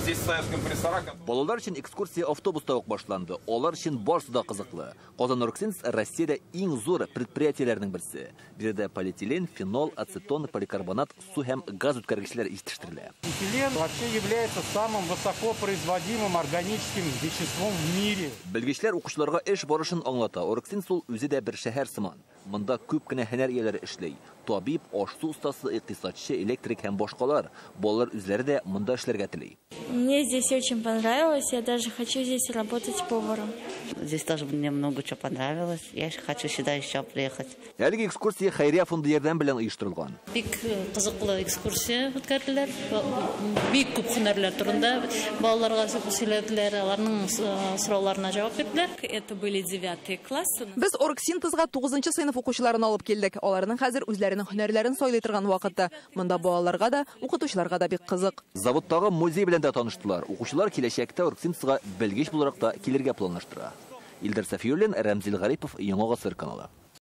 Здесь стоят компрессора. Балалар өчен экскурсия автобуста ук башланды. Алар өчен барысы да кызыклы. Казаноргсинтез Россиядә иң зур предприятиеләрнең берсе. Биредә полиэтилен, фенол, ацетон, поликарбонат, су һәм газ үткәргечләр җитештерелә. Этилен вообще является самым высокопроизводимым органическим веществом в мире. Белгечләр укучыларга эш барышын аңлата. Оргсинтез ул үзе дә бер шәһәр сыман. Монда күп кенә һөнәр ияләре эшли. Табиб, аш-су остасы, икътисадчы, электрик һәм башкалар. Балалар үзләре дә монда эшләргә тели. Мне здесь очень понравилось, я даже хочу здесь работать поваром. Здесь тоже мне много чего понравилось. Я хочу сюда еще приехать. Әлеге экскурсия Хәйрия фонды ярдәме белән оештырылган. Бик кызыклы экскурсия үткәрделәр. Бик күп һөнәрләр турында балаларга сөйләделәр, аларның сорауларына җавап бирделәр. Это были 9 классы. Без Оргсинтезга 9 сыйныф укучыларын алып килдек. Аларның хәзер үзләренең һөнәрләрен сайлый торган вакыты. Монда балаларга да, укытучыларга да бик кызык. Заводтагы музей белән дә таныштылар. Укучылар киләчәктә Оргсинтезга белгеч буларак та килергә планлаштыра. Илдар Сафиуллин, Рәмзил Гарипов, Яңа Гасыр каналы.